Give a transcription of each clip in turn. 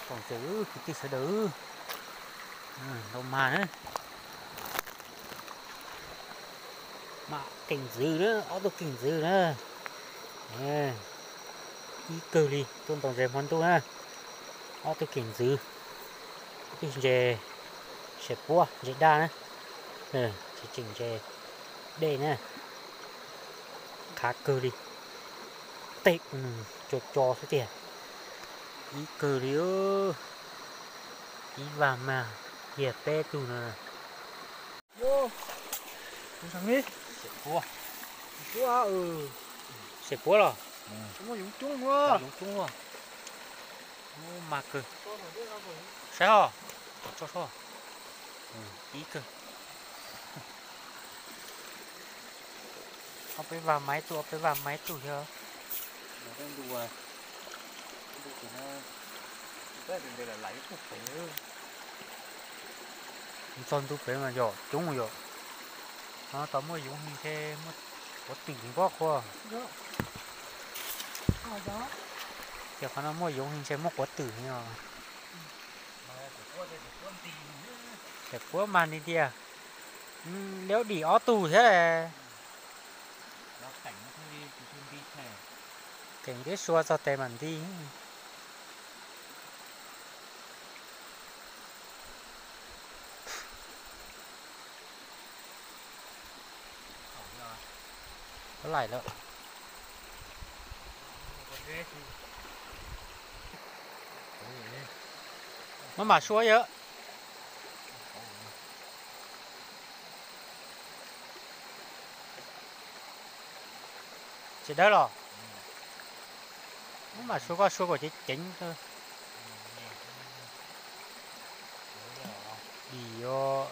Tsoom ntxawm kwv tij sawv daws, ntau mag na. Mam keem ntxwv na, ob tug keem ntxwv na. Ib kawg li tuaj ntaus ntses hmo ntuj na. Ob tug keem ntxwv, tug ntses, ntses puab ntses daj na. Tseem ntses dej na. Qhav kawg li. Tej co co xwb tiag. Ib kawg li. Ib vag mag kiag peb tug no. Xyem puab los? Yoov coob, yoov coob. Mag kawg. Saib os, tso so. Ib kawg. Ob peb vag maib tug, ob peb vag maib tug thiab. Txog ntu pem mas yog coob yom. No tau muaj yoov heev ntshe muaj quav twm npob qhuav. Ces qhov no muaj yoov heev ntshe muaj quav twm os. Xyem puab mag li tiag. Liab dim ob tug thiab. Keem tib sua txog tes mam nti. Puab laim lawm. Muab mam sua yawg. Tsis dawb los? Muab mam sua, koj sua kom ceev ceev. Dim os.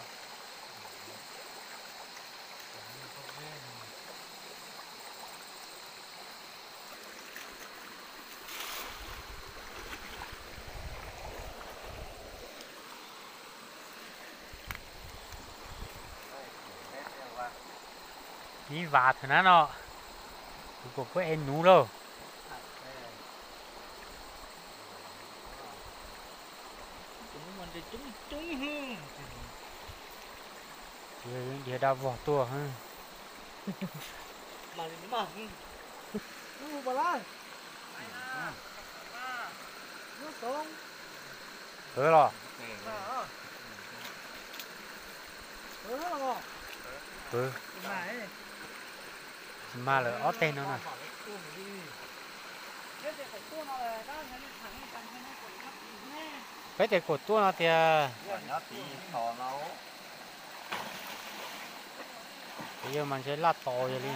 Ib vas thaum na no, kuv kom puab ev nuv lauj. Diav dab vog tuaj. Pawv los? Pawv. Tsis mag lawm ob teg no na. Peb tes kuam tuaj no tiag. Yog mas ntshe laj tos yog li.